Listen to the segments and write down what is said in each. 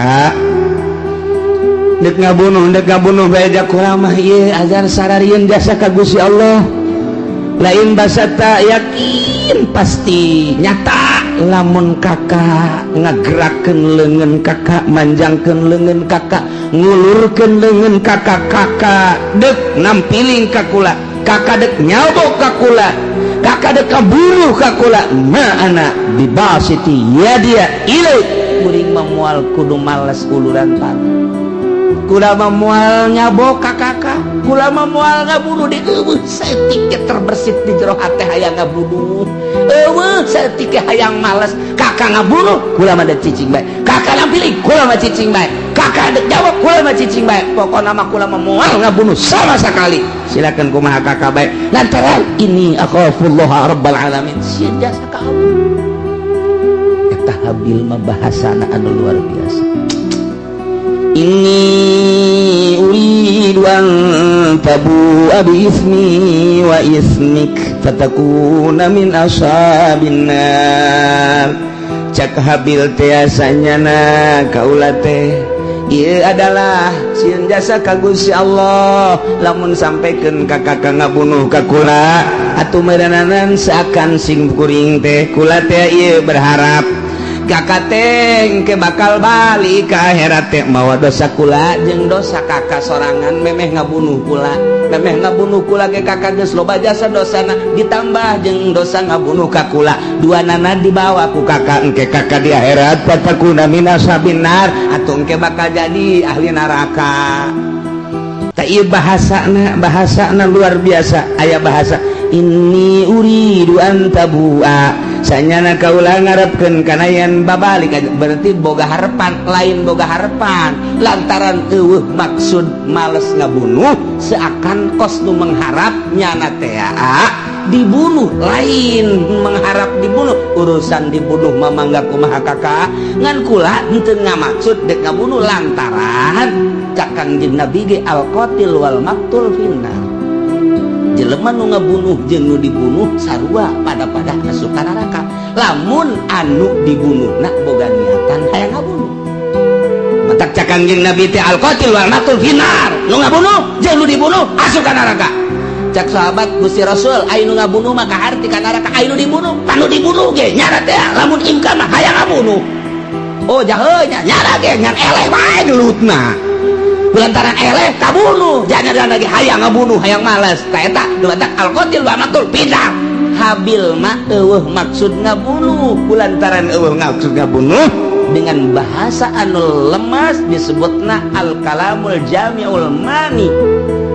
Kakak dek ngabunuh bae kula mah ieu agar sararieun jasa ka Gusti Allah. Lain basata yakin pasti nyata lamun kakak ngagerakeun leungeun kakak, manjangkeun leungeun kakak, ngulurkeun leungeun kakak, kakak dek nampiling ka kula, kakak dek nyabok ka kula, kakak dek kaburuh ka kula, ma ana bibasiti yadiya ilaik, kuring mah moal kudu males uluran tangan. Kula mah moal nyabok ka kakak, kula mah moal ngabunuh. Di eueuh saeutik terbersit di jero hate hayang ngabunuh, eueuh saeutik hayang males. Kakak ngabunuh, kula mah dek cicing bae. Kakak nampiling, kula mah cicing bae. Kakak dek jawab, kula mah cicing bae. Pokokna mah kula mah moal ngabunuh sama sekali. Silakan kumaha kakak bae, lantaran ini akhafullah rabbal alamin, sieun jasa ka Allah. Eta Habil mah bahasana anu luar biasa. Inni uridu an tabu'a bi ismi wa ismik fatakuna min ashabin nar. Cak Habil teh, sanyana kaula teh ieu adalah sieun jasa ka Gusti Allah. Lamun sampaikan ka kakak ngabunuh ka kula, atuh meureunanan seakan sing kuring teh, kula teh ieu berharap kakak teh ke bakal balik ke akhirat teh mawa dosa kula jeung dosa kakak sorangan. Memeh ngabunuh kula, memeh ngabunuh kula ge kakak geus loba jasa dosana, ditambah jeung dosa ngabunuh ka kula, dua nana dibawa ku kakak. Engke kakak di akhirat fatakuna min ashabin nar, atuh engke bakal jadi ahli neraka. Tak, ieu bahasana, bahasana luar biasa. Aya bahasa inni uridu an tabua, sanyana kaula ngarepkeun kana yen babalik, berarti boga harapan. Lain boga harapan, lantaran eueuh maksud males ngabunuh, seakan kos nu mengharap nyana teh dibunuh. Lain mengharap dibunuh, urusan dibunuh mah mangga kumaha kakak, ngan kula henteu ngamaksud dek ngabunuh, lantaran cak Kangjeng Nabi ge al qatil wal maktul finnar, jelema nu ngabunuh jeung nu dibunuh sarua pada pada asup ka neraka, lamun anu dibunuh nak boga niatan hayang ngabunuh. Matak cak Kangjeng Nabi teh al qatil wal maktul finnar, nu ngabunuh jeung nu dibunuh asup ka neraka. Cak sahabat, Gusti Rasul, aya nu ngabunuh maka harti ka neraka, aya nu dibunuh? Panu dibunuh ge nyana teh lamun imkan mah hayang ngabunuh. Oh, jahe nya, nyana ge ngan eleh wae gelutna, lantaran eleh kabunuh, jangan lagi hayang ngabunuh, hayang males. Ta eta matak al qatil wa maktul finnar. Habil mah eueuh maksud ngabunuh, kulantaran eueuh maksud ngabunuh, dengan bahasa anu lemas disebutna al kalamul jami'ul mani.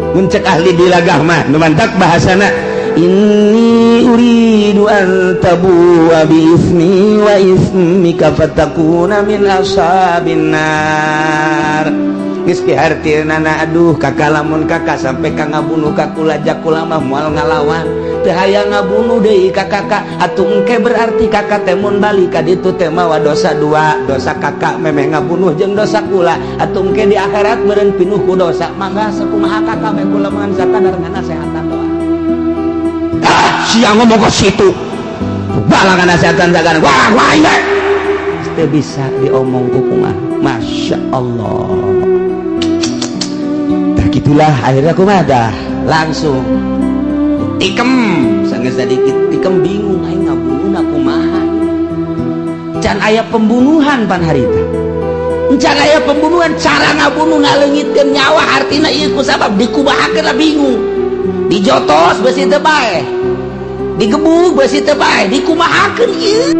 Mun cek ahli balaghah mah nu mantak bahasana inni uridu an tabu'a bi ismi wa ismika fatakuna min ashabin nar. Geus kihartina, aduh kakak, lamun kakak sampai ka ngabunuh ka kula, kula mah moal ngalawan, teu hayang ngabunuh deui ka kakak. Atuh engke berarti kakak teh mun balik ka ditu teh mawa dosa dua, dosa kakak memeh ngabunuh jeung dosa kula. Atuh engke di akhirat meureun pinuh ku dosa. Mangga sakumaha kakak meh, kula mah sakadar ngasehatan doa. Ah, sia ngomong ke situ balangan nasehatan sagana, wah wah, ini teu bisa diomong ku kumaha. Masya Allah. Tah gitulah, akhirnya kumaha dah, langsung tikem sanggeus sedikit tikem, bingung aing ngabunuh kumaha. Can aya pembunuhan pan harita, can aya pembunuhan. Cara ngabunuh, ngaleungitkeun nyawa, artina ieu ku sabab dikumahakeun lah, bingung. Dijotos besi teu bae, digebuk besi teu bae, dikumahakeun ieu.